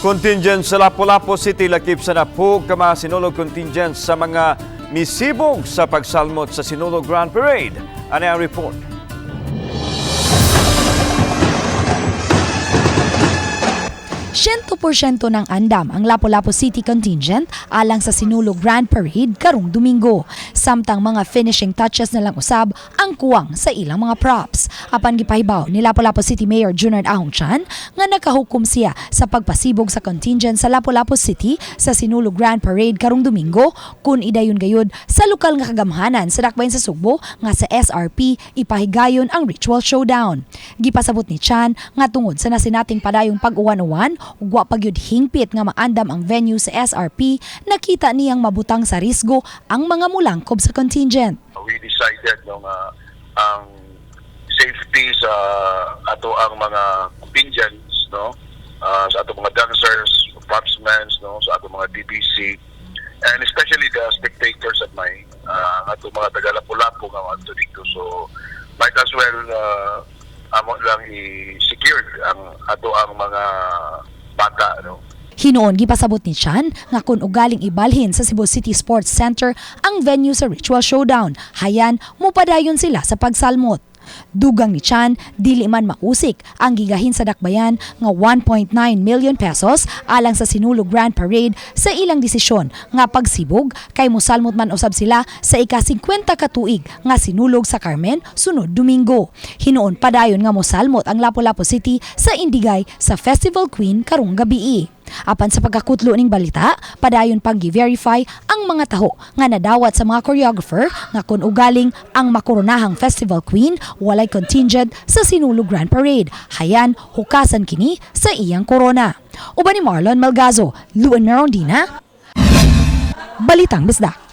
Contingent sa Lapu-Lapu City lakip sa napo ka mga Sinulog contingent sa mga misibog sa pagsalmot sa Sinulog Grand Parade. Ano ang report? 100% ng andam ang Lapu-Lapu City contingent alang sa Sinulog Grand Parade karong Domingo. Samtang mga finishing touches na lang usab ang kuwang sa ilang mga props. Apan gipahibaw ni Lapu-Lapu City Mayor Junard Ahong Chan nga nakahukom siya sa pagpasibog sa contingent sa Lapu-Lapu City sa Sinulog Grand Parade karong Domingo kun idayon gayud sa lokal nga kagamhanan sa dakbayan sa Sugbo nga sa SRP ipahigayon ang ritual showdown. Gipasabot ni Chan nga tungod sa nasinating padayong pag-uwan-uwan ug wa pa gyud hingpit nga maandam ang venue sa SRP, nakita niyang mabutang sa risgo ang mga mulangkob sa contingent. We decided, no, nga ang safety sa ato ang mga contingents, no, sa ato mga dancers, propsmen, no, sa ato mga DBC and especially the spectators at may ato mga taga-Lapu-Lapu nga adto dito, so might as well amo lang i-secure ang ato ang mga bata, no. Hinuon gipasabot ni Chan nga kung ugaling ibalhin sa Cebu City Sports Center ang venue sa ritual showdown, hayan mupadayon sila sa pagsalmot. Dugang ni Chan, dili man mausik ang gigahin sa dakbayan nga 1.9 million pesos alang sa Sinulog Grand Parade sa ilang desisyon nga pagsibog kay musalmot man usab sila sa ika-50 ka tuig nga Sinulog sa Carmen sunod Domingo. Hinuon padayon nga mosalmot ang Lapu-Lapu City sa Indigay sa Festival Queen karong gabii. Apan sa pagkakutlo ning balita, padayon pang gi-verify ang mga taho nga nadawat sa mga choreographer nga kun ugaling ang makoronahang Festival Queen walay contingent sa Sinulog Grand Parade. Hayan, hukasan kini sa iyang korona. Uban ni Marlon Malgazo, Luan Merondina, Balitang Bisdak.